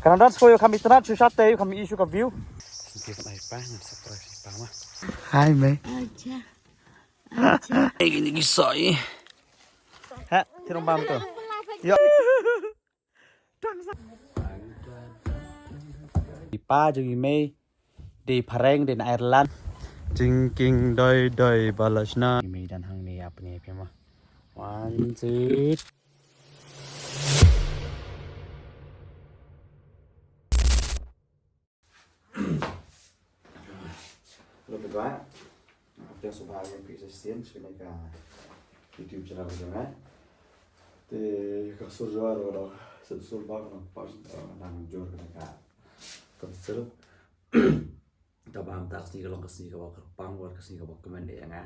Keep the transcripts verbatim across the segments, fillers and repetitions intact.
Ka nang dance ko ïoh kham itynnad shu shat te ïoh kham i shu ka view. Sngewbha ai pa ngan surprise pa ma. Hi mei. Acha. Acha. Ai kini ki soi. Ha, tirong bam tu. Yo. I pa jong i mei. Dei phareng dei na Ireland. Jingking doi doi balashna. I mei dan hangne ap ni phi ma. One, two. Hello, bye bye. Thanks for having me, Princess Sins, kane ka YouTube channel ka jong nga. Te ka sur jor ka dang, sur sur ba ka dang pas, eh, dang jor kane ka pencil. Te ba mynta ka sngi ka long ka sngi kaba kyrpang, bad ka sngi kaba kmen ïa nga.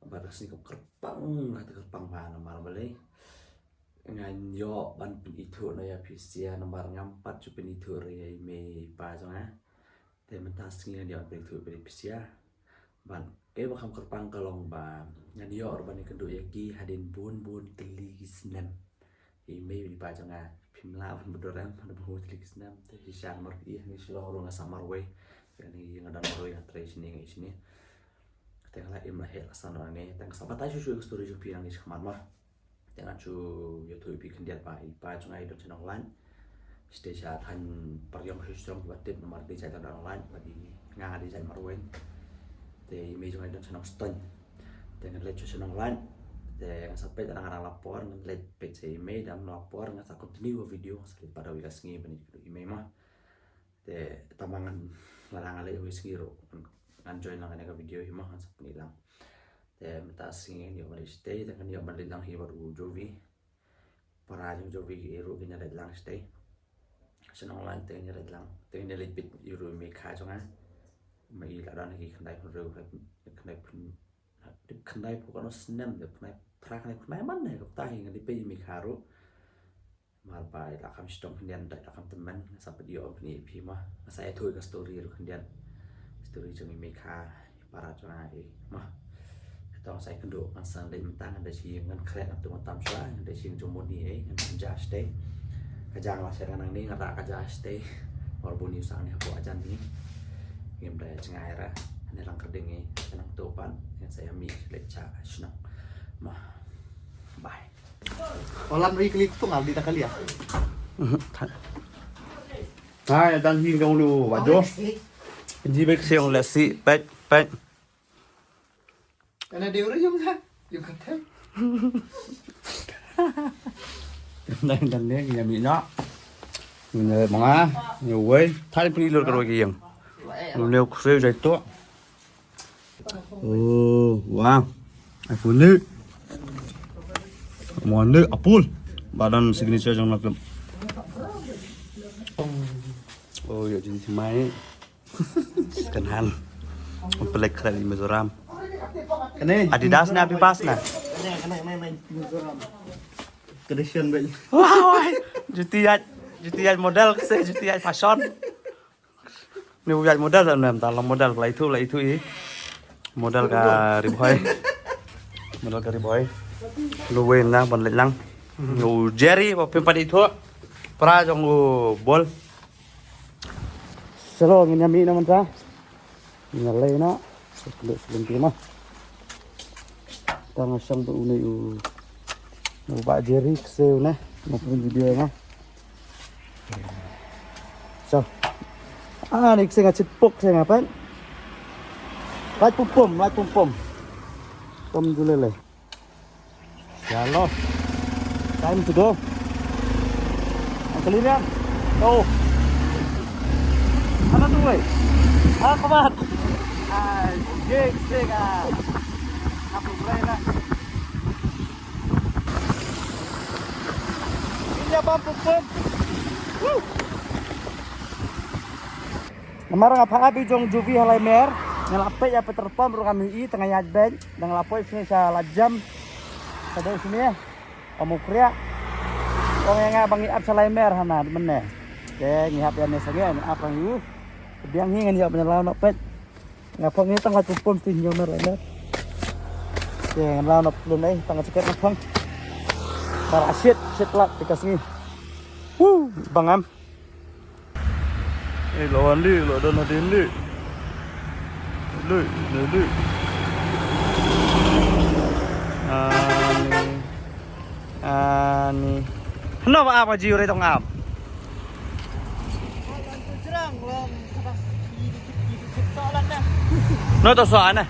Bad ka sngi kaba kyrpang, nga te kyrpang ba namar balei. Ngan ïoh ban pynithuh noh ïa phi sha namar ngam pat ju pynithuh ruh ïa i mei i pa jong nga. Te mynta sngi ngan ïoh ban pynithuh ïa phi sha. Bad kaei ba kham kyrpang ka long ba ngan ïoh ruh ban ïakynduh ïa ki hadien bun bun tylli ki snem. I mei i pa jong nga phim lah ban bud em, ban bud tylli ki snem. Te shisha namar i hangne Shillong ruh nga sa marwei. Te hangne nga don marwei, nga trei shane nga ïa shane. Te nga la im la heh la san hangne. Te nga sa batai shuh shuh ka story jong phi nangne shakhmat ma. Te ngan shu ïathuh ïa phi khyndiat ba i pa jong nga i don sha Nonglait. Shatei sha thaiñ Pariong shu shrong kiba tip namar dei jait la don Nonglait bad i nga nga dei jait marwei. Te i mei jong nga i don sha Nongstoiñ. Te ngan leit sha Nonglait. Te ngan sa peit lada nga dang la por ngan leit peit sha i mei, dang la por ngan sa continue ka video, ngan sa leit pat da wei ka sngi ban ïakynduh i mei ma. Te tang ba ngan, lada nga leit wei sngi ruh ngan join lang kane ka video hi ma, ngan sa pyni lang. Te mynta sngi ngan ïoh ban leit shatei, te ngan ïoh ban leit lang hi bad u Jovi. Para jong Jovi ki ruh kin ïa leit lang shatei. Sha Nonglait te kin ïa leit lang, te kin ïa leit peit ïa u ruh i mei kha jong nga. Ma i la don ha ki khyndai phew hynriew, khyndai phew, khyndai phew katno snem, te khyndai phra, khyndai phew khyndai man ne, ka bynta hi ngan ïa peit i mei kha ruh. Mar ba i la kham shitom khyndiat, da i la kham tymmen, nga sa pat ïoh ban pyni ïa phi ma. Nga sa ïathuh ïa ka story ruh khyndiat. Story jong i mei kha, i para jong nga i ma. Te nga sa ïakynduh ngan sa leit mynta, ngan da shi ngan khreh, ngan tu ngan tam shuwa, ngan da shi ngan jong mut ni ei, ngan tam ja shatei. Ka jang la sher ngan nangne, ngan rah ka ja shatei. Mar bun ïa u sang ni hapoh ajan ni. Ngim da jngai ra, ne lang krding ei, ngan tu pan, ngan sa ïa mih leit sha shnong. Ma. Bye. Olan ri kali tu ngal di ta kali ya. Hai, dan hi kau lu, wajo. Ji bek siang lesi, pek, pek. Ana dia orang yang ha, yang kata. Dan, dan ni, yang minyak. Minyak manga, yang wei, thai pun ilur kerja yang. Lu leu kusui jai tu. Oh, wow. Ai fu nu. Mo nu apul. Ba don signature jong na klem. Oh, ïa jin mai. Second hand. Pelek keren di Mizoram. Kene Adidas na, Abibas na. Kene, kene, main, main Mizoram. Kardashian baik. Wah, wah. Juti ya, juti ya model ke, juti ya fashion. Ni u ïaid model da nem, ta long model, la ithuh, la ithuh i. Model ka Ri Bhoi. Model ka Ri Bhoi. Lu wei na ban leit lang. U Jerry ba phim pat ithuh. Para jong u Bol. Selo ngin ïa mih na mynta. Ngin ïa leit na. Selo selo ma. Tang shong ba une u, u Bah Jerry kse une, mo pun video nga. So. Ah, ni kse nga chit pok kse nga pen. Light pum pum, light pum pum. Pum dulu le. Hello. Time to go. Ang kaliran. Oh. Ano to, eh? Ah, kamat. Ay, jig, jig, ah. Ako, play na. Inya bam pum pum. Woo! Namar nga phah ap i jong Jovi ha Laimer, nga la peit ïa petrol pump ruh ngam ïohi, tang nga ïaid beit, dang la poi shane sha la jam. Sa dei shane. Ka Mawkriah. Ong ïa nga ba ngi ap sha Laimer hana mynne. Te ngi hap ïa ne sangeh ngi ap lang ïu. Biang hi ngan ïoh ban ïa law noh peit. Nga phong ngi tang la pum pum sting jong mer Laimer. Te ngan law noh lun ei tang nga jaket nga phong. Para shit shit lak te ka sngi. Woo, bang am. Eh, la wan lei, la don hadien lei. Lei, lei, lei. Ani. Ani. Hano ba ap, ka ji u rei tong ap. No to sa na.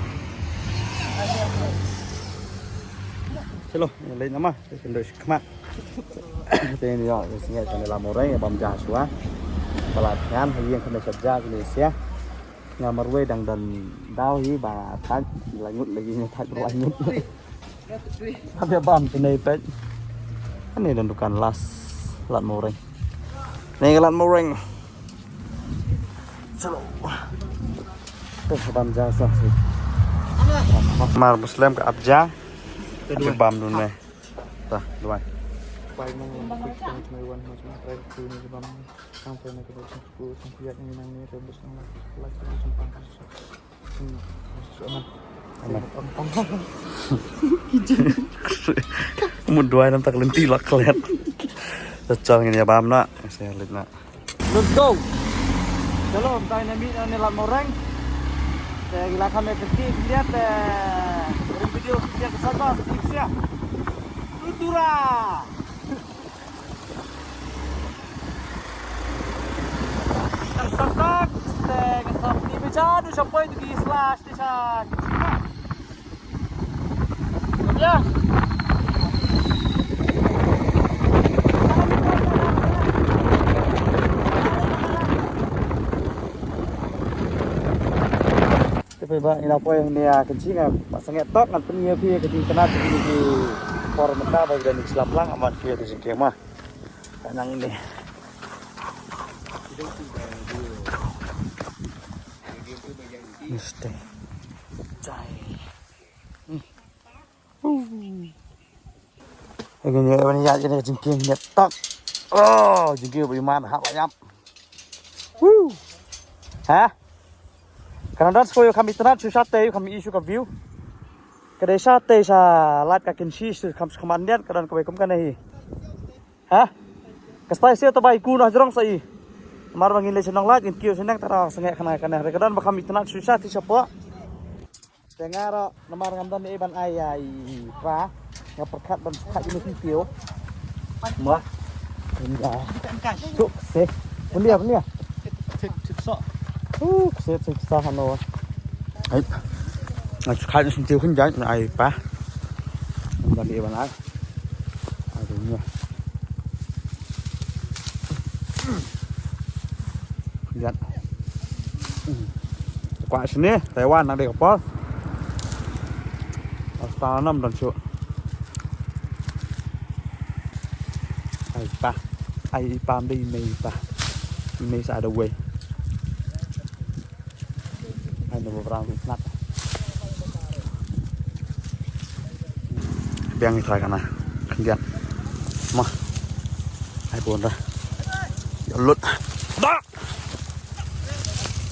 Chalo, lei nama, lei kendo shikma. Te ni ya, sini ya, sini la moreng, ya bam jah shuwa. Balat ngan, ha ïing kane shat jah, sini sia. Nga marwei dang don daw hi ba thait, la ngut lagi nga thait ba la ngut. Hap ïa bam te nei peit. Kane don dukan las, lad moreng. Nei ka lad moreng. Chalo. Te bam jah sa si. Mar Muslim ka ap jah. Te duwai. Bam dun ne. Ta, duwai. Pai nang lam sik tang cmai wan ma cmai trai tu ni bam. Tang pai na ka dei sik ku sik ku ya ni nang ni rebus nang la. Lai tu sik pang ka sik. Amen. Amen. Mun duwai nam tak lenti lak klet. Chal ngin ïa bam na. Sia lit na. Let's go. Chalo, mynta ngin ïa mih na ne lad moreng. Te ngi la kham ïa kyrkieh khyndiat te ring video khyndiat ka sat ba khyndiat sia. Tutura. Tak tak tak. Te ka sat ni beja du sha poi tu ki slash ni sha. Ya. Te phi ba ina poi ne ya kan chi nga ba sangeh tok ngan pynïa phi ka jingkynat ki por mynta ba ida ni slap lang amat phi ka jingkynat ma. Ka nang ini. Mesti. Jai. Ïa kane, ïa kane, ïa kane ka jingkieng ïa tak. Oh, jingkieng ba ïa man hap ïap. Woo. Ha? Ka nang dance ko ïa kham itynnad shu shatei, kham ïohi shu ka view. Ka dei shatei sha lad ka Kynshi shu kham shu kham andiat ka don kawei kum kane hi. Ha? Ka stai sia to bai ku noh jrong sa i. Mar ba ngin leit sha nonglait ngin kiew sha neng tara sangeh khana kane. Re ka don ba kham itynnad shu shatei sha poh. Te nga ruh namar ngam don ei ban ai ïa i pa. Nga pyrkhat ban pyrkhat ïa i piew. Mo. Ynda. Tuk se. Bun dia, bun dia. Tuk se, tuk se, sa hano. Ai. Nga pyrkhat ïa i piew khyndiat ai pa. Ngam don ei ban ai. Ai, tu ni. Jan. Kwah shane, Taiwan nang dei ka por. Asta nam don shu. Ai pa, ai i pa, mdei i mei pa. I mei sa da wei. Ai no brang ri snap. Biang i trai kana. Khyndiat. Ma. Ai pun da. Ïa lut. Da.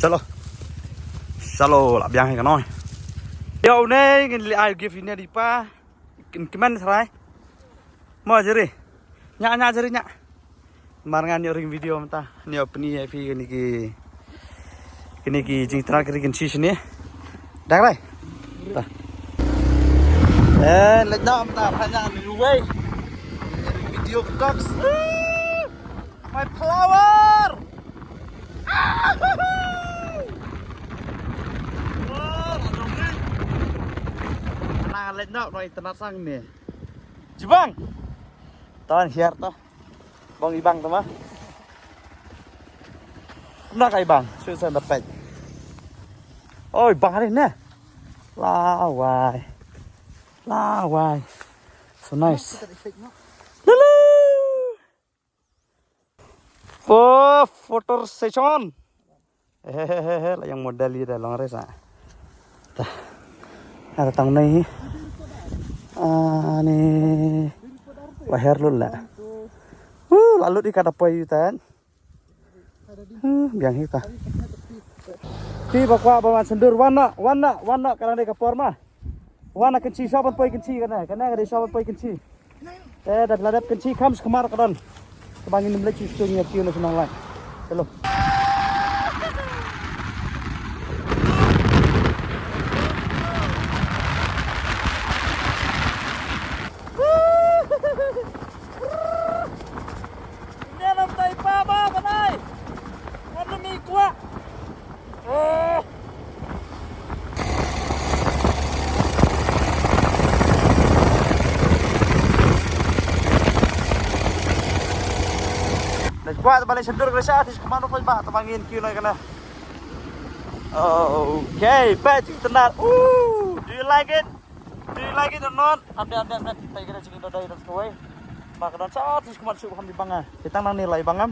Chalo. Chalo la biang hi ka noi. Ïa une ngin leh ai gift ine di pa. Kin kmen srai. Mo jeri. Nya nya jeri nya. Mar ngan ïoh ring video mynta. Ngan ïoh pyni ïa phi kine ki, kine ki jingtrei ki ring Kynshi shane. Dak rai. Ta. Eh, leit noh mynta, phai noh ni ruwei. Video vlogs. My flower. Ana leit noh, noh internet sang ni. Jibang. Ton hiar to. Bang ibang to ma. Kumno ka ibang? Shu sa dapat. Oi, bang hari ne. Lawai. Lawai. So nice. Lulu. Oh, photo session. Hehehe, la ïa model ïa da long re sa. Ta. Ada tang nei. Ah, ni. Wah, her lut la. Uh, la lut i ka da poi yu tan. Uh, biang hi ka. Ti ba kwah ba man sendur wan na, wan na, wan na ka dang dei ka por ma. Wan na Kynshi shop ban poi Kynshi kane, kane ka dei shop ban poi Kynshi. Eh, dat la dep Kynshi kham skhmar ka don. Ka ba ngin ym leit shu shu ngi ïa kiew na shnong lai. Hello. Ba ba le sha dur ka sha ti kumano poi ba ta ba ngin kiew na kana. Okay, peit ïa ka tnar. Ooh, do you like it? Do you like it or not? Update, update, update. Peit ka jingim da dai da kawei. Ba ka don sa ti kumano shu kham di banga. Kita nang ni lai bangam.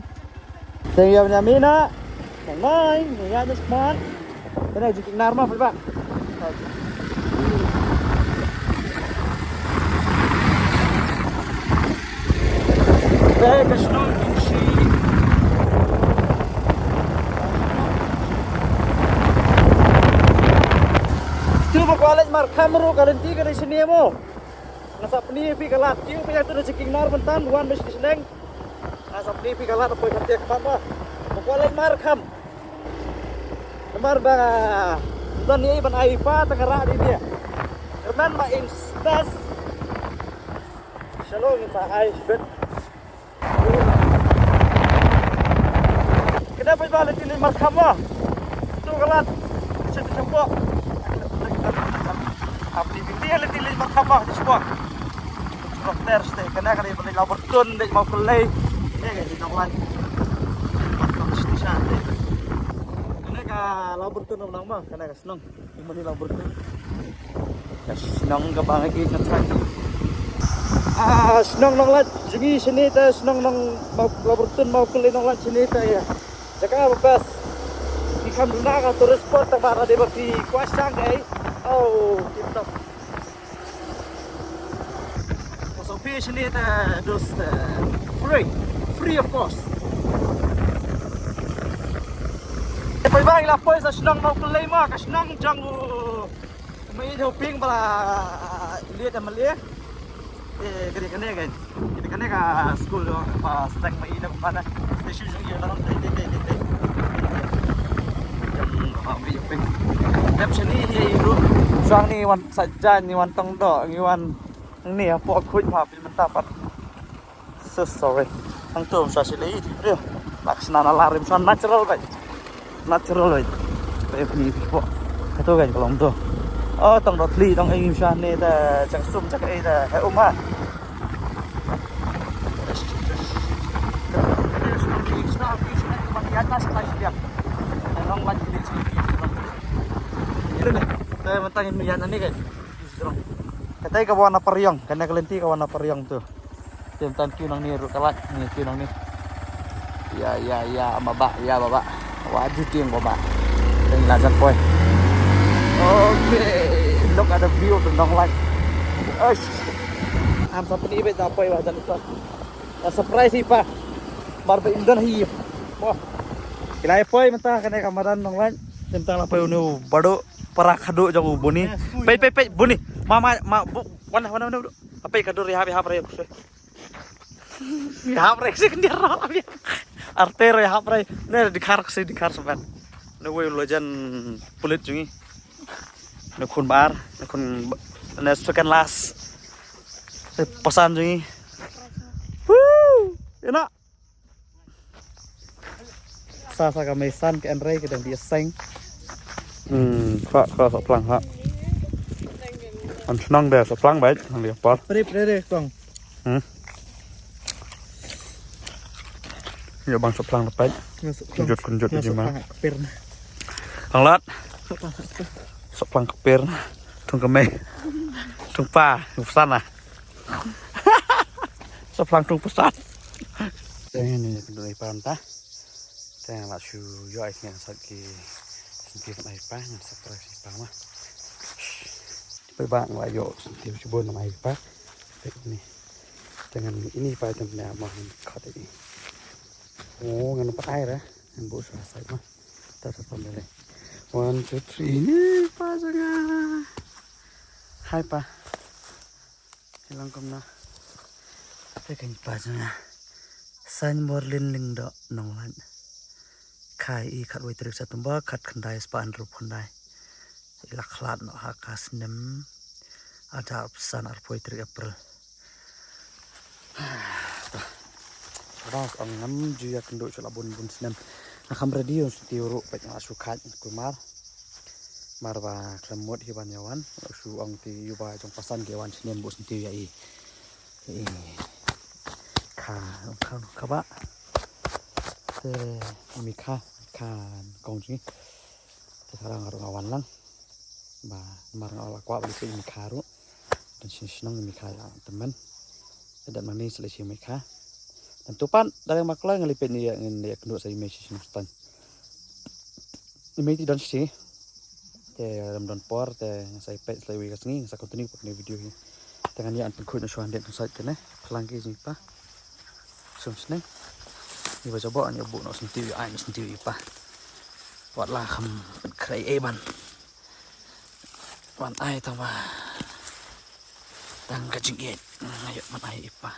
Teng ïa nya mina. Nang mai, ni ïa ni smat. Kena jingim nar ma peit ba. Te ka shnong Kynshi. Tu ba kwah leit markham ruh ka lynti ka dei shane mo. Nga sa pyni phi ka lad. Kiew phi ïa tu na Jingkieng Nar mynta, wan mih sha shnong. Nga sa pyni phi ka lad, poi ka tiak pat ba. Ba kwah leit markham. Namar ba don ei ban ai pa ta ka rah di dia. Kyrmen ba in space. Shalom ta ai shibit. Kena peit ba lynti leit markham ba. Tu ka lad. Sha tu shapoh. Ap ni lynti leit markham ba tu shapoh. Dokter ste kena ka dei ba leit Law Burton dei Mawkyllei. Kena ka dei Nonglan. Markham station dei. Kena ka Law Burton nang ma kena ka shnong. Ïa mane Law Burton. Ka shnong kaba nga ïeit na trai. Ah, shnong Nonglait jong ngi shane te shnong Nong Law Burton Mawkyllei Nonglait shane te ïa. Jaka ba best. Ki kham duna ka tourist spot tang ba dei ba ki kwah shang ei. Oh, tip top. Ka song phi shane te dos te free. Free of cost. Poi ba ila poi sa shnong Mawkyllei ma ka shnong jong u. Mai do ping bala liat ama liat. Eh, kane kane kan. Kane kane ka school do ba sek mai do mana. Te shu jong ïa lang te te te te. Jong ba mai do ping. Dep shane ïa ïa ru. Shang ni wan sa jan ni wan tong do ni wan ni apo khuid ma pil menta pat. So sorry. Ang tu sa sila i rio. Laksana na larim sa natural bai. Natural bai. Bai pni po. Katu gai kolom tu. Oh tong dot li tong ai sa ne ta chak sum chak ai ta hai um ha. Ini mentang ini ya nanti kan. Katai ka wan na Pariang, kane ka lynti ka wan na Pariang tu. Tem tan kiew nangne ruh ka lait, ni kiew nangne. Ya ya ya baba, ya baba. Wa ju tieng baba. Teng la jan poi. Okay, look at the view of the Nonglait. Eish. Am sa pyni beit da poi wa jan to. Da surprise hi pa. Mar ba im don hi. Wah. Ki la poi mynta kane ka madan Nonglait. Mynta la poi une u Badu para khadu jong u Buni. Peit peit peit Buni. Ma ma ma bu wan wan wan. Apai ka dur ïahap ïahap re. Ïahap re si kendir ro. Arter ïahap re. Ne dikhar si dikhar seban. Ne wei u lajan pulit jong ngi. Ne khun bar, ne khun ne second last. Ne pasan jong ngi. Woo! Ina. Sa sa ka mei san ka en rei ka dang di seng. Hmm, kha kha sa plang ha. An chnong de sa plang bai nang di por. Pre pre re kong. Hmm. Yo bang sa plang pai. Kunjut kunjut di ma. Pir na. Ang lat. Sa plang pir. Tung ka mei. Tung pa, tung sana. Sa plang tung pasan. Te ni ka dei pan ta. Te la shu ïoh ai ngan sa ki senti ai pa ngan sa pra si pa ma. Pe ba nga ïoh senti shu bon ai pa. Te ni. Te ngan ini pa te ne ma ngan khat ini. Oh ngan pa ai ra ngan bu sa sa ma. Ta ta ta le. One two three ni pa janga. Hai pa. Hilang kumna. Te kan pa janga. San Borlin Lyngdoh Nonglait. Khai i khat wei tarik September khat khyndai spah hynriew phew khyndai. I la khlad noh ha ka snem hajar arphew san arphew tarik April. Ba ong ngam ju ïa kynduh shu la bun bun snem. Nga kham ready ong shu tiew ruh peit nga la shu khait kumar. Mar ba khlem mut hi ban ïa wan. Shu ong ti ïu ba jong pasan ki wan snem bu shu tiew ïa i. Kha kha kha ba. Te i Mikha, Mikha kong jong ngi. Te tharai nga ruh nga wan lang. Ba namar nga la kwah ba leit peit i Mikha ruh. Don shi shnong i Mikha ïa tymmen. Te dang nangne sa leit sha i Mikha. Te to pat da leng ba kloi nga leit peit ne ïa, ngin ïa kynduh sa i mei shi shnong stan. I mei te don shi. Te lym don por te nga sa ïa peit sa leit wei ka sngi, nga sa continue pat kane video hi. Te ngan ïa pynkhuid na shuwa, hynrei kan sait kane phalang ki jingpa. Sum sneng. Ni ba jabo ni bu no senti ai senti pa. Wat la kham khrei e ban. Wan ai tang ba. Tang ka jingïeit. Ayo man ai i pa.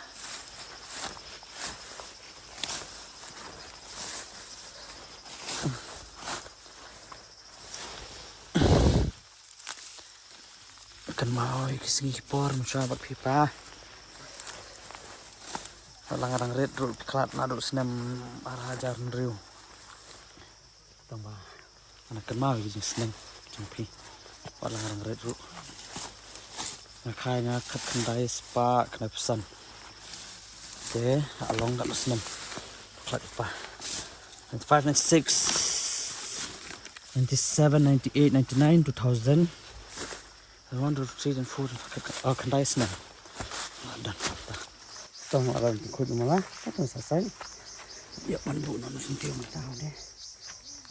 Kynmaw ïa ki sngi ki por mynshuwa bad phi pa. Lang rang rit ruh phi khlad naduh snem ar hajar hynriew. Tang ba nga kynmaw ïa ki jingsneng jong phi. Wat la nga rang rit ruh. Nga kha nga khatkhyndai spah khyndai phew san. Te ha long ka snem. Khlad pa. Ninety-five, ninety-six, ninety-seven, ninety-eight, ninety-nine, two thousand. One, two, three, and four. Oh, khyndai snem. Done. Tong la dang kut mala. Tong sa sai. Ïa pan bu na nu senti mata de.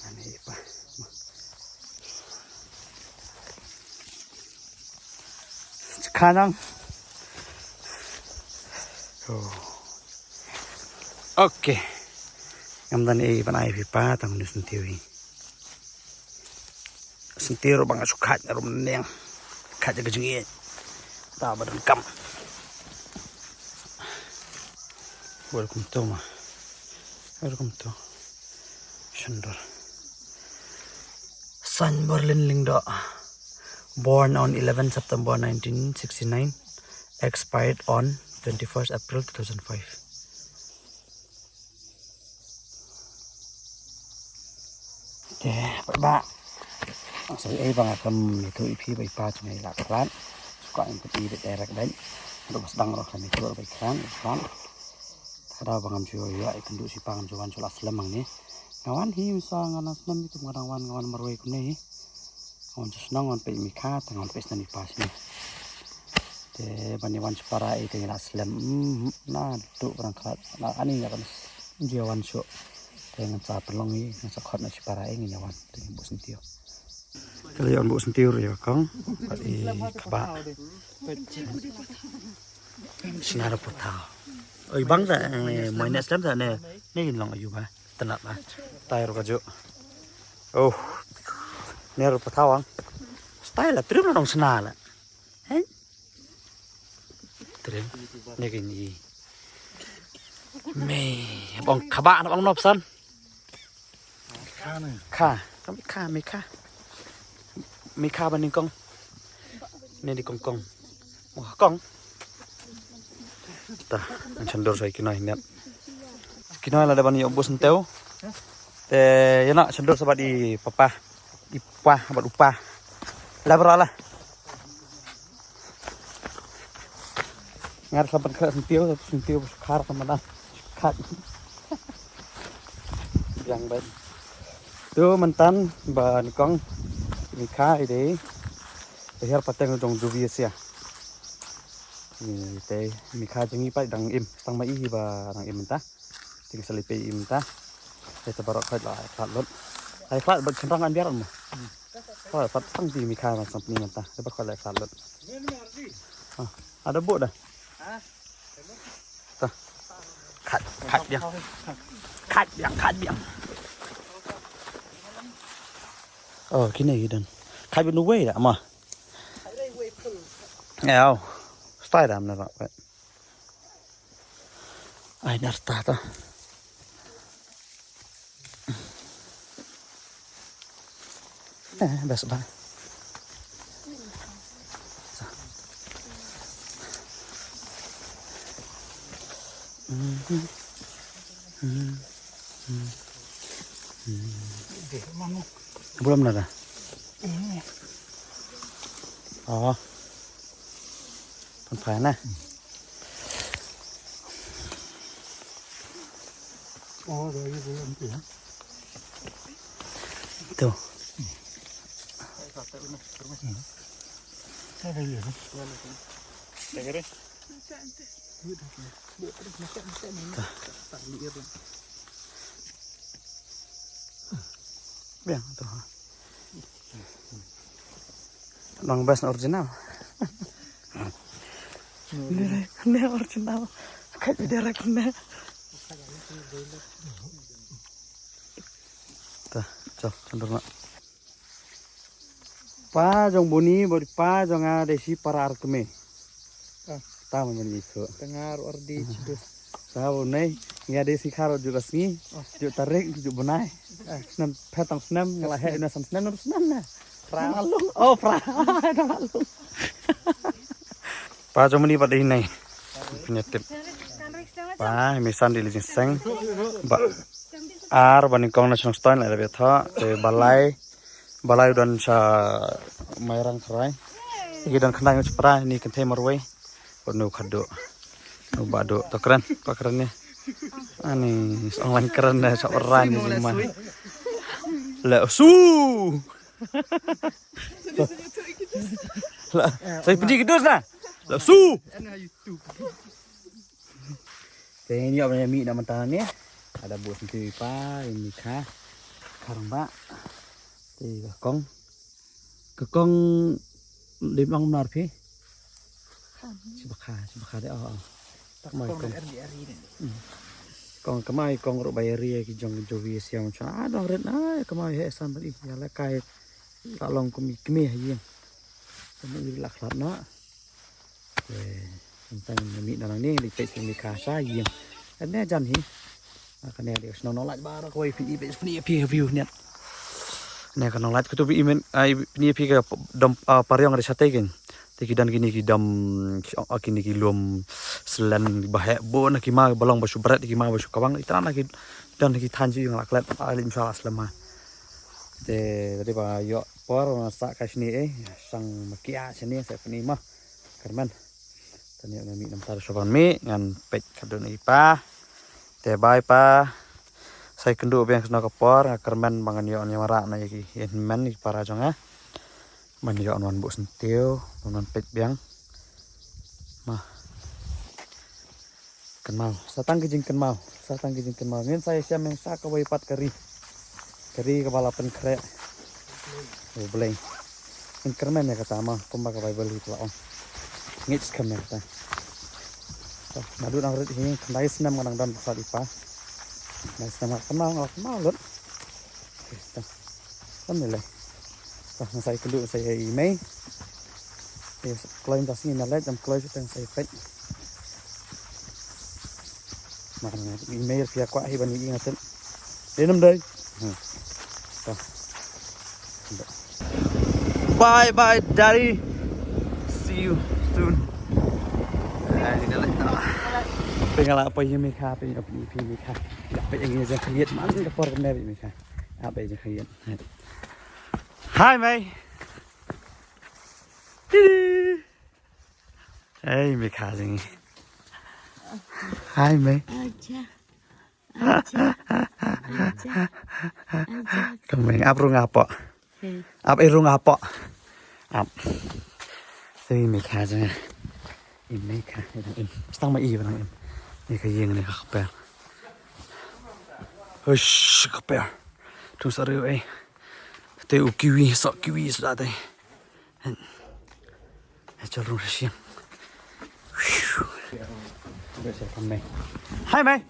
Ane pa. Kanang. Oh. Okay. Ngam dan e ban ai phi pa tang nu senti wi. Senti ruh ba nga shu khat rum neng. Khat ka jingïeit. Ta ba donkam. Welcome to ma. Welcome to Shandor. San Berlin Lyngdoh. Born on eleven September nineteen sixty-nine. Expired on twenty-first April two thousand five. Te ba sa ei ba nga kam ïathuh ïa phi ba i pa jong nga i la khlad. Shu kwah ngan pyni beit direct beit. Haduh ba sdang ruh kam ïathuh ba i khlad, i khlad. Ka daw ba ngam ju ïoh ïa kynduh shi pa, ngam ju wan shu la slem hangne. Nga wan hi mynsaw nga nang snem ïa tum nga dang wan, nga wan marwei kumne hi. Nga wan sha shnong, nga wan peit i Mikha, te nga wan peit snem i pa shane. Te ban ïa wan shipara ei te ngi la slem. Mm, naduh ba dang khlad. Na ani nga kan ju ïa wan shuh. Te ngan sa pynlong i, ngan sa khot na shipara ei ngin ïa wan. Te ngin buh syntiew. Ka la ïa wan buh syntiew ruh ïa ka kong. Bad i kaba. Shna ruh pyrthaw. Oi bang da ne, moi ne slem da ne. Ne ngin long ayu ba. Tynat ba. Tai ruh ka ju. Oh. Ne ruh pyrthaw ang. Style la trim la nong shna la. Hein? Trim. Ne ngin i. Me bang kaba na bang nop san. Kha, kha, mi kha, mi kha. Mi kha ba nyngkong. Ne di kong kong. Wah, kong. Ta, ngan shandor sa ki noi net. Ki noi la da ban ïoh buh syntiew. Te ïa na shandor sa bad i papa. I pa bad u pa. La bra la. Ngar sa ban khlad syntiew, syntiew khar ka mana. Khat. Biang ban. Tu myntan ba nyngkong Mikha i dei. Te hiar pateng jong Juvia sia. Ni te Mikha jong i pa dang im, tang ma i ba dang im mynta. Te ngi sa leit peit i mynta. Te baroh khoit la khlad lut. Ai khlad ba chynrang an biar mo. Khlad pat tang ti Mikha ma sang ni mynta. Te baroh khoit la khlad lut. Ah, ada bu dah. Ta. Khat, khat biang. Khat biang, khat biang. Oh, kine i don. Khat biang wei dah ma. Eo. Style dah na rak. Ai, nar ta ta. Eh, best ba. Belum nada. Oh. Pan phai na. Tu. Biang tu. Nang best original. Ni, ni original. Kat direct ni. Ta, chal, chal dur na. Pa jong buni, buni pa jong nga dei shi para ar kmie. Ah. Ta man buni tu. Tang ar ardi chidus. Sa buni, nga dei shi khar ju ka sngi, ju tarik, ju bnai. Ah. Snem phet tang snem, nga la heh na san snem, na snem na. Pra. Malu. Oh, pra. Dah malu. Pa jong buni pat dei nai. Punya tip. Pa, misan di lijing seng. Ba. Ar, bani kong na chong stone la da betha. Te balai. Balai u don sha Mairang Tharai. Ki don khyndai ngut pra ni kynthei marwei. Bad nu khadduh. Nu ba duh to kren, pa kren ni. Ani song lang kren da sha rai ni jingman. La su. La sai pynti kidus na. La su. Te ngi ïoh ban ïa mih na mynta ne. Ada bus nti pa ini kha. Kharang ba. Te ka kong. Ka kong dim ong nar phi. Sibakha, sibakha de oh. Tak mai kong. Kong kamai kong ru bai ri ki jong jowi siam cha. Ah dong rit na kamai he san bali. Ya la kai. La long kumi kmi ha ïing. Kumi la khlat na. Tang ni na nang ni li peit ni ka sa ïing. Ane jan hi. Ka ne de sno no lait bar ko phi phi phi view ni. Ne ka no lait ko tu phi imen ai phi phi ka dom pariong de sate kin. Te ki don kini ki dom kini ki lum selen ba heh bo na ki ma ba long ba shu bret ki ma ba shu kawang itra na ki don ki than ji ïing la klet ali msala slema. Te tadi ba ïoh por ma sa ka shini eh sang ma kia shini sa pni ma. Kyrmen. Tani ngan mih namar shuwa ban mih ngan peit khadduh na i pa. Te bye pa. Sa ïakynduh biang sno ka por nga kyrmen ba ngan ïoh ïa marah na ïa ki hynmen ïa ki para jong nga. Ban ïoh wan buh syntiew ban wan peit biang. Ma. Kynmaw, sa tang ki jingkynmaw, sa tang ki jingkynmaw. Ngin sa ïashem ïa sa kawei pat ka ri. Ka ri kaba la pynkhreh. U Blei. Ngin kyrmen ïa kata ma, kumba ka Baibl hi ka la ong. Ngin kyrmen ïa kata. Naduh nang rit hi, khyndai snem nga dang don bad i pa. Khyndai snem nga kynmaw, nga la kynmaw lut. Te, te. Kan ni lei. Te, nga sa ïakynduh, nga sa ïa i mei. Te, kloi mynta sngi na leit, dang kloi shu tang sa ïa peit. Ma kan nga i mei phi ïa kwah hi ban i nga tip. Dei nam dei. Hmm. Te. Bye bye, Daddy. See you soon. Ai, ni lei. Pyngalap pynïa mei kha, pynïa pynïa mei kha. Ïa pynïa jingkhied man ka por ka mei mei kha. Ap ïa jingkhied. Hi mei. Hey mei kha jing. Hi mei. Acha. Acha. Acha. Acha. Ka mei ap rung apo. Hey. Ap i rung apo. Ap. Te mei kha jing. Im mei kha, im. Stang ma i ba nang im. Ni ka ïing ni ka kper. Hush, ka kper. Tung sa riu eh. Te u kiwi, sok kiwi suda te. Hai. Hai chol rung sha shyang. Hai mei.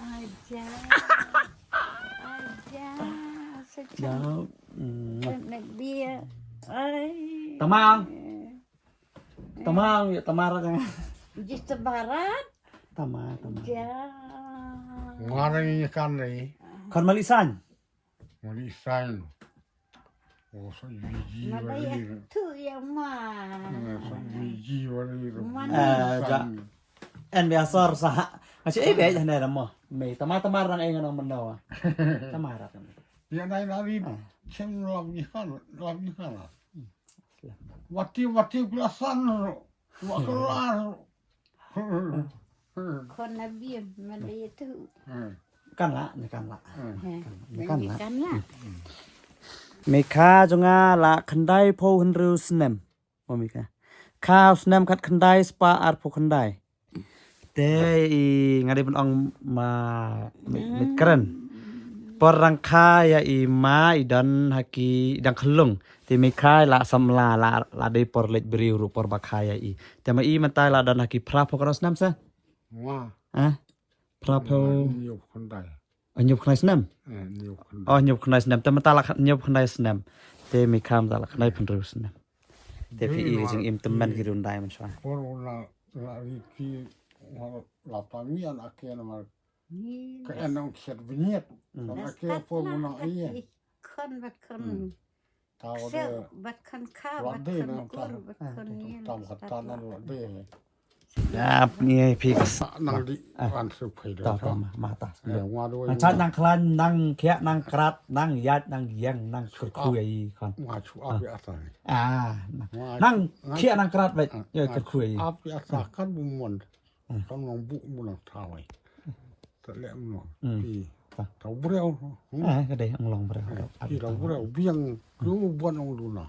Aja. Aja. Sejam. Nak dia. Ai. Tamang. Tamang ya tamar kan. Jis tabarat. Tamar tamar. Ja. Ngara ni kan ni. Kan malisan. Malisan. Oh, sa biji. Mada ya tu ya ma. Sa biji wali. Mana? Eh, ja. En biasa sa. Masih eh biasa ni dah mo. Mei tamar tamar nang eh nang mendawa. Tamar kan. Ya nai nari. Sem lam ni kan, lam ni kan. Wati wati kelasan. Wa kelar. Kon nabi mada ya tu. Kan lah, ni kan lah. Hmm. Kan lah, ni kan lah. Kan lah. Mei Kha jong nga la khyndai phew hynriew snem. Mo Mei Kha. Kha snem khat khyndai spah arphew khyndai. Te i nga dei ban ong ma mit kren. Por rang kha ïa i ma i don ha ki i dang khyllung. Te Mei Kha la samla la la dei por leit briew ruh por ba kha ïa i. Te ma i mynta la don ha ki phra phew khyndai snem sa. Wah. Ha? Phra phew. Hynñiew phew khyndai. Oh, hynñiew phew khyndai snem. Eh, hynñiew phew khyndai. Oh, hynñiew phew khyndai snem. Te mynta la khyndai hynñiew phew khyndai snem. Te Mei Kha mynta la khyndai phew hynriew snem. Te phi i jingim tymmen ki run dai mynshuwa. Por una la ri ki la tang ïa na ke na mar. Ka en nong khet bniet. Ka na ke por una ai. Kon ba kon. Tau de. Bat kan ka, bat kan kur, bat kan yen. Tam khat tan lo de. Ya, ni phi ka sa. Nang di an su phai de. Ta ta ma ma ta. Eh, wa do. Nang chat nang klan nang khiah nang krat nang yat nang yang nang kyrkhu ai kon. Wa chu ap ya ta. Ah. Nang khiah nang krat bai ya kyrkhu ai. Ap ya ta kan bu mon. Tang nang bu mu nang thawai. Ta leh mu. Pi. Tau breu. Ah, ka dei ang long breu. Pi tau breu biang. Lu buan ong luna.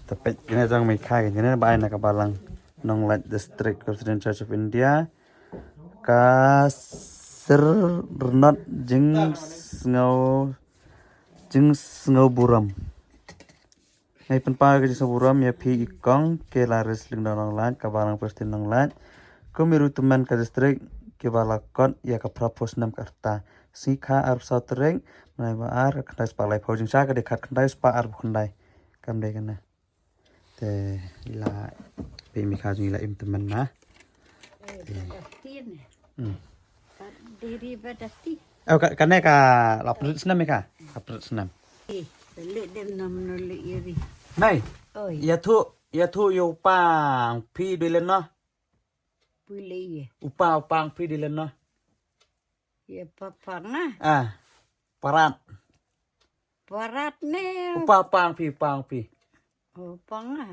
Ta peit kine jong Mei Kha kine ba ai na ka balang Nonglait District Presbyterian Church of India. Ka syrnot jingsngew jingsngew burom. Ngai pynpaw ka jingsngew burom ïa phi i kong Kela Resling Dong Nonglait ka balang Presbyterian Nonglait. Kum i ruh tymmen ka district kiba la kot ïa ka phra phew snem ka rta. Sngi kha arphew saw tarik, bnai ba ar, ka khyndai spah laiphew jingsha ka dei khat khyndai spah arphew khyndai. Kam dei kane. Te ila phi Mei Kha jong ila im tymmen na. Hmm. Oh, ka, kane ka la prit snem Mei Kha. La prit snem. Nai. Oi. Ïathuh, ïathuh ïa u pa phi dei lano. Pule ye. U pa, u pa phi dei lano. Ye papa nga. Ah. Parat. Parat ne. U pa, u pa phi, u pa phi. U pa nga.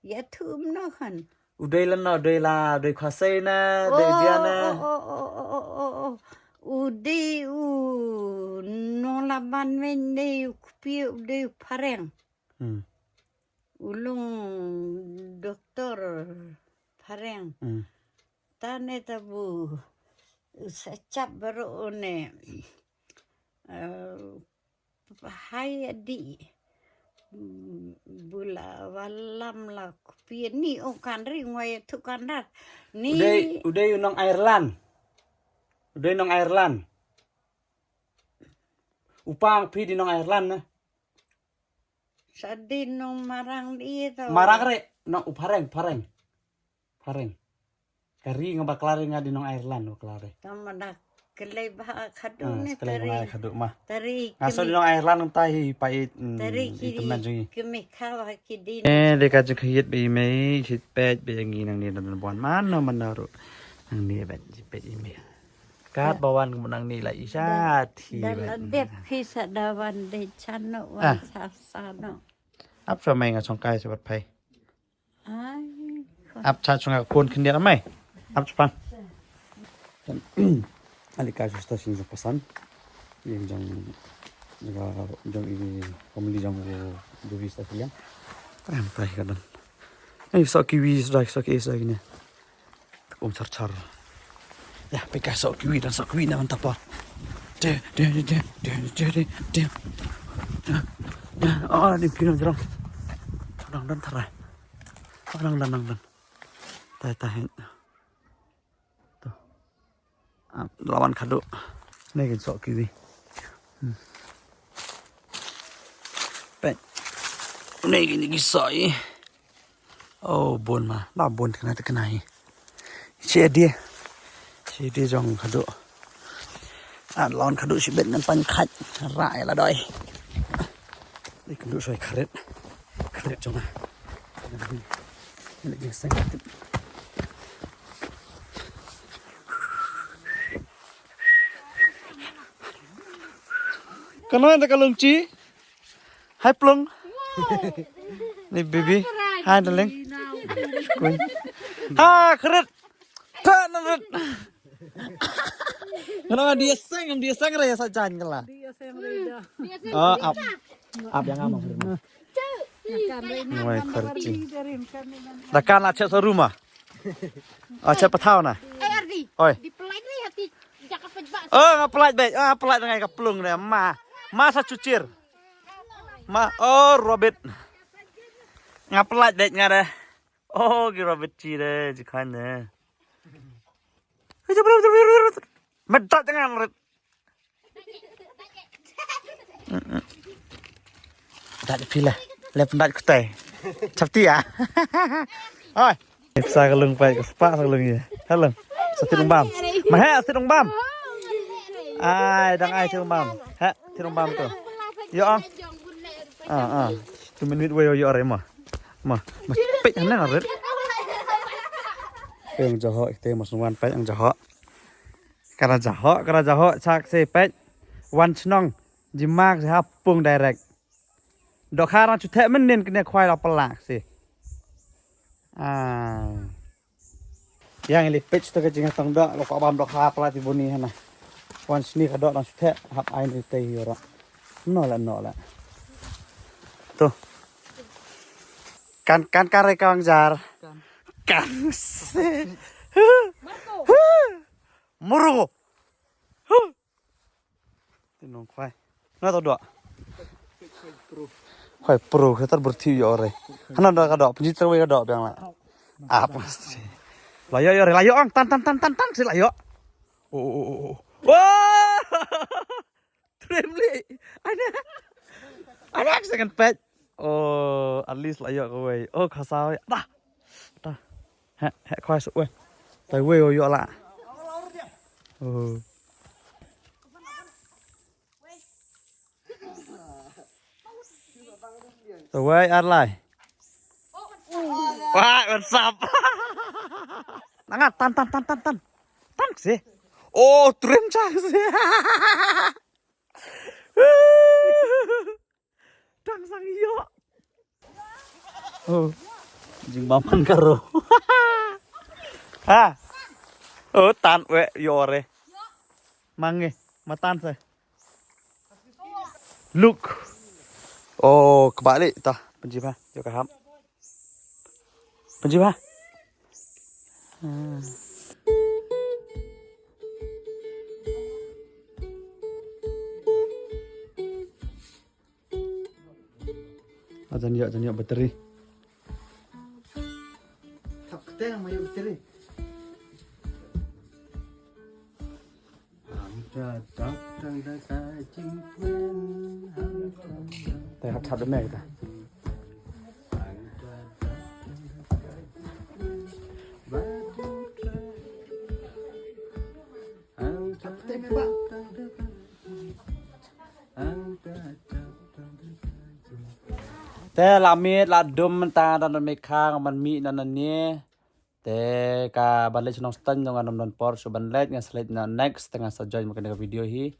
Ïathuh mno khan. U dei lano, u dei la, u dei Khasi ne, u dei India ne. Oh, oh, oh. U dei u nong Laban men dei u kpie u dei u phareng. Hmm. U long doktor phareng. Hmm. Tane ta bu sa chap baroh une. Eh, hai di. Bula walam la kpie ni o kan ri ngoi tu kan dar. Ni. U dei, u dei u nong Ireland. U dei nong Ireland. U pa phi dei nong Ireland ne. Sa dei nong Marang dei to. Marang re, nong u phareng, phareng. Phareng. Ka ri nga bakla re nga dei nong Ireland bakla re. Tama da kelei ba khadu ne tari. Khadu ma. Tari. Nga so dei nong Ireland ta hi pa i. Tari ki. Ki Mei Kha ba ki dei. Eh, dei ka jingkhiet ba i mei, khiet peit ba ngi nang ni dan bon mano mano ruh. Nang ni ba ji peit i mei. Kat ba wan kum nang ni la i sha thi. Da la dep phi sa da wan de chano wan sa sa no. Ap sa mai nga song kai sa bat phai. Ai. Ap cha chung ka phone khyndiat mai. Ap chupan. Ali kai sa sta sing pasan. Yang jong jong i family jong bu sta kiliang. Am tai ka dan. Ai sa kiwi sa sa ki sa ni. Um char char. Ya, pika sok kiwi dan sok kiwi na mantap pa. De, de, de. Ya, oh, ni kino jerang. Dang dan tarai. Dang dan, dang dan. Tai, tai. Tu. Ah, lawan khadu. Ni kin sok kiwi. Hmm. Pek. Ni kin ki sok i. Oh, bun ma. Ba bun kena te kena hi. Che dia. Che dia jong khadu. Ah, lawan khadu shi bet ngan pan khat. Rai la doi. Ni khadu soi kharit. Kharit jong. Ni seng. Kano enda ka lungchi? Hai plung. Ni baby. Hai darling. Kun. Ha kharit. Ta na rit. Ngano dia seng, dia seng re sa jan kala. Oh, ap. Ap yang amang. Wai kharchi. Da kan la chet sa ruma. Ah, chet pathaw na. Oi. Di pelai ni hati jaka pejbak. Oh, nga pelai bej. Ah, pelai ngai ka plung de ma. Ma sa chuchir. Ma, oh, robit. Nga pelai bej nga de. Oh, ki robit chi de, chi khan de. Medat jangan rit. Dat pila. Lep dat kutai. Chapti ya. Oi. Sa ka lung pai, ka spa sa ka lung ya. Hello. Sa ti lung bam. Ma he, ti lung bam. Ai, dang ai ti lung bam. He, ti lung bam tu. Yo ang. Ah, ah. Tu minit wei yo are ma. Ma, ma pek hanang rit. Pek ang jaho, ite ma sungwan pek ang jaho. Kara jaho, kara jaho, chak se pek. Wan chnong, jimak se hapung direct. Dokhar na chuthe menin kene khwai la pelak se. Ah. Yang ili pek tu ke jinga tong dok, lo ko bam dokhar pelak ti buni hana. Wan sini ka dok na chuthe, hap ai ni te yoro. No la, no la. Tu. Kan, kan kare kang jar. Kan. Kan se. Muru. Ti nong khwai. Na to dok. Khwai pro, khwai tar berthi yo re. Hana dok ka dok, penji terwe ka dok biang la. Apa sih? Layo yo re, layo ang, tan tan tan tan tan si layo. Oh, oh, oh, oh. Wah! Tremli. Ana. Ana second pet. Oh, at least layo ko wei. Oh, khasa wei. Dah. Dah. He, he khwai su wei. Tai wei yo la. Oh. Tawai arlai. Wah, what's up? Nangat tan tan tan tan tan. Tan sih. Oh, trim chang sih. Tang sang yo. Oh. Jing baman karo. Ha. Oh, tan we yore. Mange, matan se. Look. Oh, kebalik tah. Penji ba, jo kaham. Penji ba. Hmm. Ajan yok, ajan yok bateri. Thap keteng ma yok bateri. Te hap thap de me kita. Te la miet la dum mynta don Mekha nga man mih na na ne. Te ka ban leit shnong Stan jong nga ym don por shu ban leit, nga sa leit na next te nga sa join ma kane ka video hi.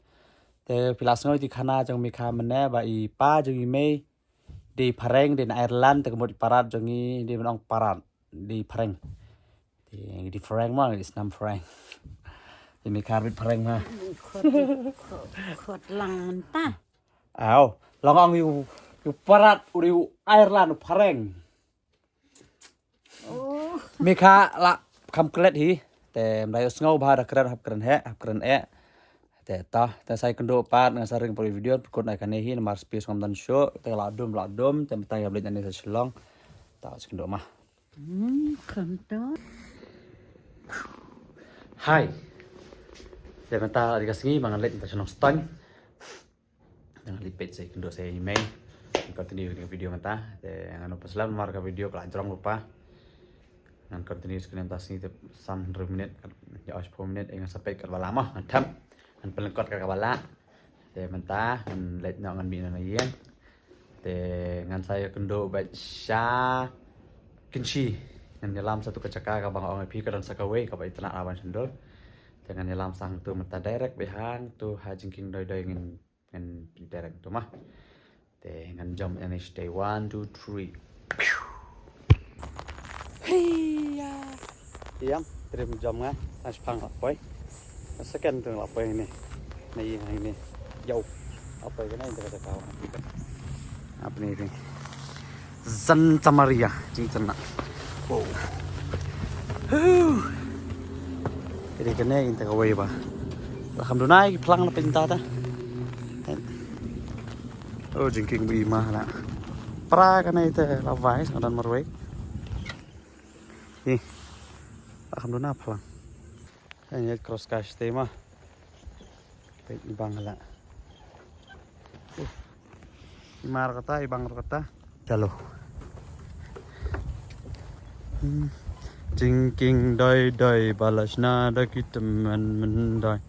Te phi la sngew ïa ki khana jong Mekha mynne ba i pa jong i mei dei phareng, dei na Ireland, te ka mut i parat jong i dei ban ong parat, dei phareng. Te dei phareng ma, dei snam phareng. Te Mekha bit phareng ma. Khot, khot, khot lang mynta. Aw, long ong ïa u, ïa u parat, u dei u Ireland, u phareng. Oh. Mekha la kham klet hi. Te ym da ïoh sngew ba da kren hap kren heh, hap kren eh. Te ta, te sa ïakynduh pat, nga sa ring poi video, pynkut na kane hi, namar spi ngam don shuh, te la dum, la dum, te mynta ïa blit na ne sa Shillong. Ta sa ïakynduh ma. Hmm, kham to. Hai. Te mynta la dei ka sngi, ba ngan leit mynta sha Nongstoiñ. Ngan leit peit sa ïakynduh sa ïa i mei. Ngan continue ïa ka video mynta. Te ngan ym pynslem namar ka video ka la jrong lypa. Ngan continue sa kane mynta sngi te san hynriew minit, kat, ïa, shiphew minit, eh, ngan sa peit katba lah mo, ngan them. Ngan pynlyngkot katba lah. Te mynta ngan leit noh ngan mih na ïing. Te ngan sa ïakynduh beit sha Kynshi. Ngan ïalam sha tu ka jaka kaba nga ong ïa phi ka don sa kawei kaba itynnad ha Ban Shyndul. Te ngan ïalam sa hangtu mynta direct beit hangtu ha jingkieng doi doi ngin ngan direct tu ma. Te ngan jump ïa ni stay one, two, three. Hiya. Ïa, trim jump nga, ngan shipang la poi. Second tu la poi ni. Na ïing ni. Jauh. Apa ini, ini dekat kau. Apa ni ni? Zan Samaria, jing sana. Wow. Huh. Jadi kena ini tak kawai ba. Alhamdulillah, pelang na pinta ta. Oh, jingking bi mah la. Pra kena ita la vai, sangadan marwai. Ni. Alhamdulillah, pelang. Kan ya cross cash te mah. Peit ibang la. Uh. Imar kata, ibang kata. Chalo. Hmm. Jingking doi doi balasna da kitaman mendoi.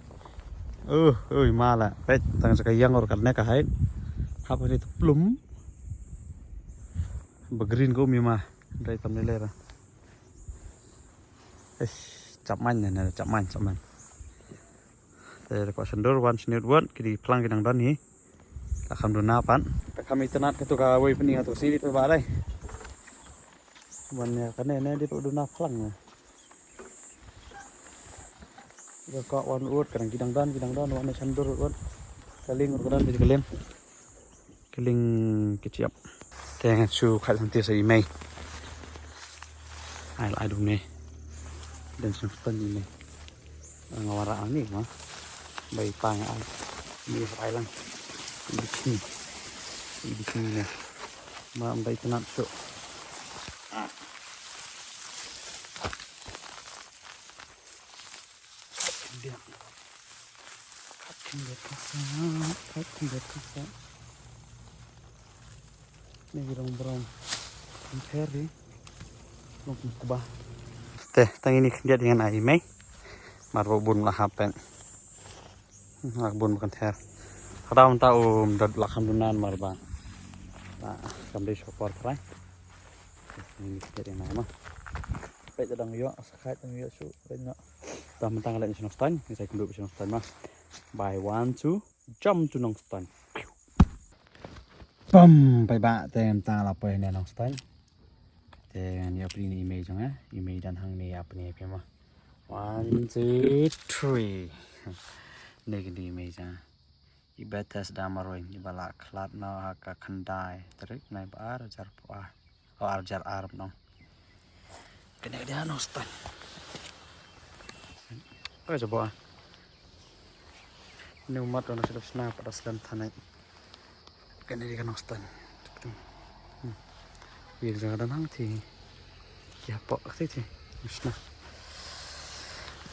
Uh, uh, mala. Peit tang saka yang or kan ka hai. Hap ni plum. Ba green ko mi ma. Dai tam ni lera. Eish, chapman ne, ne, chapman, chapman. Te ko shandur wan shnit wan, ki di plang ki dang don hi. Ka kham duna pan. Ka kham itanat ka tu ka wei pni ka tu sini tu ba dai. Wan ne ka ne, ne di tu duna plang ne. Ka ko wan ut ka dang ki dang don, ki dang don, wan ne shandur ut. Ka ling ut ka don, ka ling. Ka ling ka chiap. Te ngan shu khat hantir sa i mei. Ai la ai dum ne. Dan shu tan i mei. Nga wara ani ma. Bai pang ai. Ni sa ai lang. Di sini. Di sini ne. Ma bai tenat shu. Ah. Dia. Kat khyndiat ka sah, kat khyndiat ka sah. Ni ki rong brong. Kan pher di. Long kum kba. Te, tang ini khyndiat ngan ai mei. Mar ba bun la hapen. La bun kan ther. Khadam ta um dot la kham dunan mar ba. La kham dei shopor trai. Te, ini khyndiat ngan ai ma. Peit dang yo, sa khat dang yo shu, peit no. Tang mentang leh shnong stan, ni sai kundup shnong stan ma. Bye one, two, jump to Nongstoiñ. Pam, peit ba te mynta la poi ne Nongstoiñ. Te ngan ïa pynïaid email jong nga, email dan hangne ïa pynïaid phi ma. One, two, three. Ne kine email jong nga. I Bethesda Marweiñ, i ba la khlad noh ha ka khyndai tarik, nai ba ar hajar pua. O ar hajar ar nong. Kane ka dei ha Nongstoiñ. Ka jabo ah. Ni umat dona sdep sna pada slem thanai. Kane dei ka Nongstoiñ. Hmm. Ïa ka jaka dan hang ti. Ïa pok ti ti. Sna.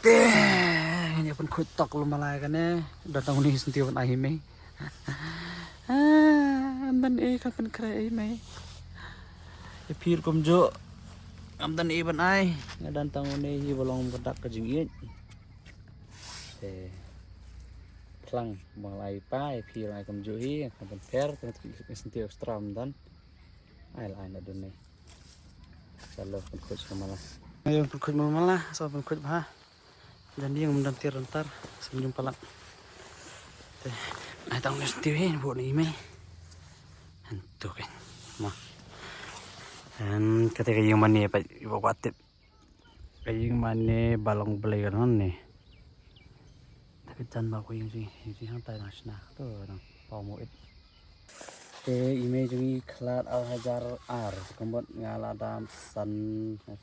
Te ngan ïa pynkhuid tok lum malai kane. Da tang uni senti ban ai mei. Ah, amdan e ka pynkhreh ei mei. Ïa phi kumjuh. Amdan e ban ai. Nga dan tang une hi ba long ka dak ka jingïeit. Te phlang ba nga la ai pa, ïa phi la ai kumjuh hi, ka pynpher, ka senti extra amdan. Ai la ai na dun ne. Sa lo pynkhuid sa mala. Ai pynkhuid mala, sa pynkhuid bha. Jan ïing myndan tiar rantar, sa mynjum palat. Te, ai tang ngi stiu hi, bun i mei. Antu kan. Ma. Em, kata ka ïing mane pa, iba kwat tip. Ka ïing mane ba long blei ka non ne. Tapi jan ba ko ïing jing, ïing jing hang tai nang shna. Tu nang pau mo it. Te i mei jong i khlad ar hajar ar. Kambot nga la dam san. Nga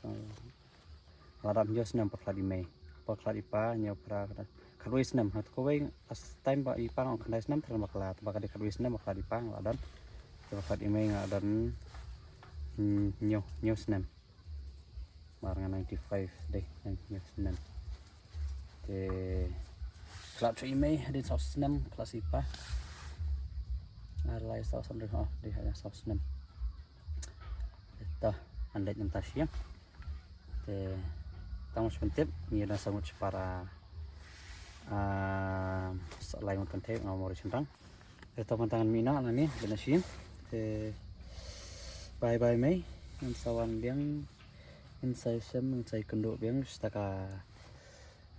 la dam hynñiew snem pa khlad i mei. Pa khlad i pa hynñiew phra kata. Khatwei snem. Ha, kawei last time ba i pa nga khyndai snem, tang ba khlad, ba ka dei khatwei snem ba khlad i pa nga la don. Te ba khlad i mei nga la don, hmm, hynñiew, hynñiew snem. Mar nga ninety-five dei, hynñiew snem. Te khlad shuh i mei hadien saw snem, khlad shuh i pa. Ar lai saw snem, oh, dei hadien saw snem. Te to, ngan leit mynta sha ïing. Te tang shu pyntip, ngi dang sangwit sha para, ah, sa lai ngut kynthei, nga mori shynrang. Te to mynta ngan mih noh nangne, dang shu ïing. Te bye bye mei, ngan sa wan biang, ngan sa ïashem, ngan sa ïakynduh biang, sha ka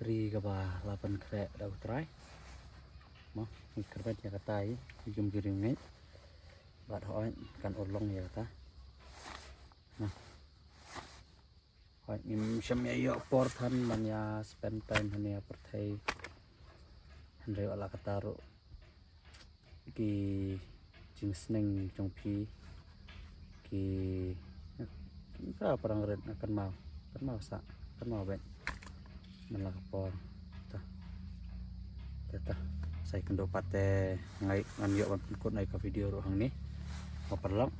ri kaba la pynkhreh da U Trai. Mo, ngi kyrpad ïa kata hi, ki jum ki riewngeit. Bad hooid, kan urlong ïa kata. Mo. Hooid, ngim shym ïa ïoh por than ban ïa spend time hangne ha pyrthei. Hynrei wat la katta ruh ki jingsneng jong phi ki para parang rit na kynmaw, kynmaw sa, kynmaw bad man la ka por. Ta ta ta sa ïakynduh pat te, ngan ïoh ban pynkut na ka video ruh hangne ha paralok.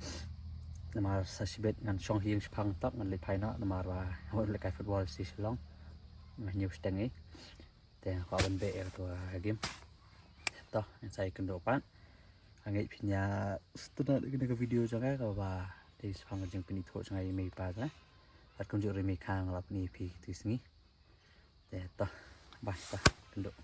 Namar sa shibit ngan shong ha ïing shipang tak, ngan leit phai noh namar ba wan lehkai football sha Shillong. Ngan ñiew shiteng i te nga kwah ban beh ïa kato ka game. Te to, ngan sa ïakynduh pat. Nga ngeit phin ïa sngewtynnat ïa kane ka video jong nga kaba dei shaphang ka jingpynithuh jong nga ïa i mei i pa jong nga. Bad kumjuh ruh i mei i kha nga la pyni ïa phi tu sngi. Te to, bye, to ïakynduh.